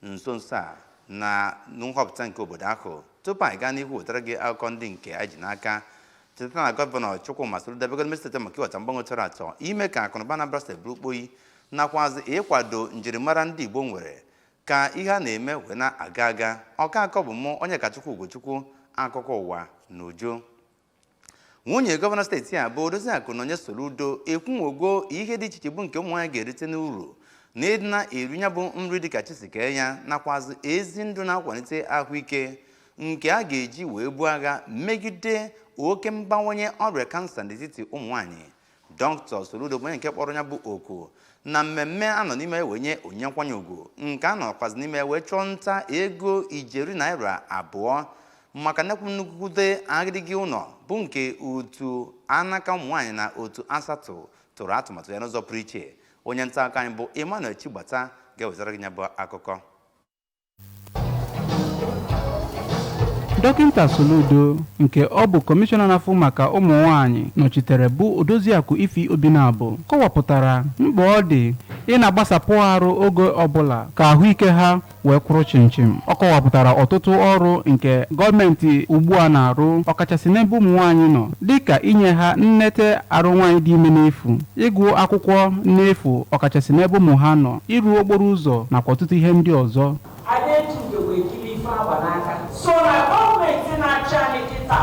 Nso nso a na nhọpụta nke obodo ahụ. Tupu anyị gaa n'ihu wetara gị akụkọ ndị nke anyị ji n'aka, cheta na Gọvanọ Chukwuma Soludo abịago n'ime steeti maka iweta mgbanwe tọrọ atọ, ime ka akụnụba Anambra Steeti bụrụ kpoyi, nakwazi ịkwado njirimara ndị Igbo nwere ka ihe a na-eme wee na-aga aga. Ọka akọ bụ mụ, onye Kachukwu Ugochukwu, akụkọ ụwa n'uju. Nwunye gọvanọ steeti a bụ Odoziakụ Nonye Soludo ekwunwogo ihe dị iche iche bụ nke ụmụ nwaanyị ga-erite n'uru na ịdị na-eri ya bụ nri dịka chi si kee ya, nakwazi ezi ndụ na-akwalite ahụike nke a ga-eji wee buo agha megide oke mbawanye ọrịa kansa n'etiti ụmụ nwaanyị. Dr. Soludo bụ onye nke kpọrọ ya bụ oku na mmemme a nọ n'ime wee nye onyinye nkwanye ugwu nke a nọkwazị n'ime wee chọọ nta ego ijeri naira 2 maka nnekwu nnukwute agịdịgị ụlọ bụ nke otu anaka ụmụ nwaanyị na otu asatọ tụrụ atụmatụ ya n'ụzọ pụrụ iche. Onye nta akụkọ anyị bụ Emmanuel Chigbata ga-ewetara gị ya bụ akụkọ. Dọkịta Soludo, nke ọ bụ kọmishọna na-afụ maka ụmụ nwanyị nọchitere, bụ Odoziakụ Ify Obinabo, kọwapụtara mkpa ọ dị ị na-agbasapụ arụ oge ọbụla ka ahụike ha wee kwụrụ chimchim. Ọ kọwapụtara ọtụtụ ọrụ nke gọọmenti ugbu a na-arụ, ọkachasị n'ebe ụmụ nwaanyị nọ, dịka inye ha nnete arụ nwaanyị dị ime n'efu, ịgụ akwụkwọ n'efu, ọkachasị n'ebe ụmụ ha nọ, ịrụ okporo ụzọ, nakwa ọtụtụ ihe ndị ọzọ. Anyị eji ugegbe ekiri ife agba n'aka. So na gọọmenti na-achị anyị kịta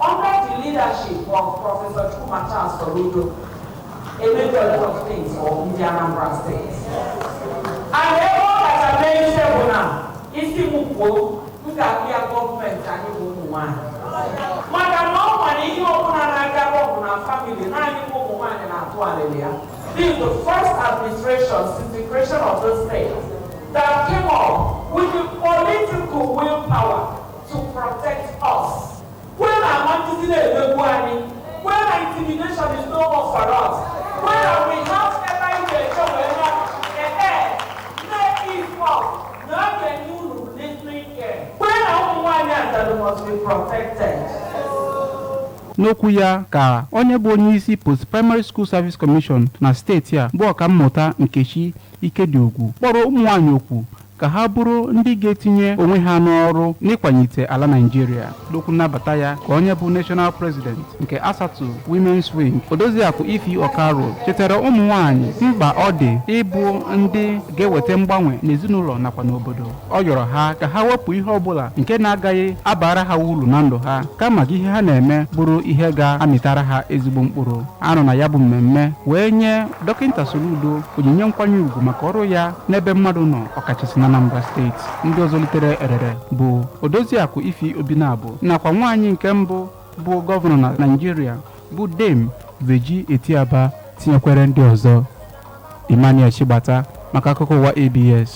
under the leadership of Professor Chukwuma Charles Soludo emego a lot of things for ndị Anambra State, and ebe ọ kacha mee ise bụ na isi m kwuo, m ga-abịa gọọmenti anyị bụ ụmụ nwanyị, maka na ọ nwere ihe ọbụla na-aga ọgụ na family naanị bụ ụmụ nwanyị na-atụ alịlị ya. This is the first administration since the creation of the state that came up with the political willpower to protect us. When amantisi na-emegbu anyị, when intimidation is no more for us, when we have ebe anyị ga-eche wee na ee na-if up na a ga-enye unu listening ear. When ụmụ nwaanyị ajadu must be protected. N'okwu ya ka onye bụ onye isi Post Primary School Service Commission na steeti a, bụ Ọkammụta Nkechi Ikediugwu, kpọrọ ụmụ nwaanyị okwu ka ha bụrụ ndị ga-etinye onwe ha n'ọrụ n'ịkwalite ala Naịjirịa. N'okwu nnabata ya ka onye bụ National President nke Asatu Women's Wing, Odoziakụ Ify Okaro, chetara ụmụ nwaanyị mkpa ọ dị ịbụ ndị ga-eweta mgbanwe n'ezinụlọ nakwa n'obodo. Ọ yọrọ ha ka ha wepụ ihe ọbụla nke na-agaghị abara ha uru na ndụ ha, kama ka ihe ha na-eme bụrụ ihe ga-amịtara ha ezigbo mkpụrụ. Anọ na ya bụ mmemme wee nye Dọkịta Soludo onyinye nkwanye ugwu maka ọrụ ya n'ebe mmadụ nọ, ọkachasị na Anambra Steeti. Ndị ọzọ litere erere bụ Odoziakụ Ify Obinabo nakwa nwaanyị nke mbụ bụ gọvanọ na Naịjirịa, bụ Dame Virgy Etiaba, tinyekwere ndị ọzọ. Emmanuel Chigbata maka akụkọ ụwa ABS.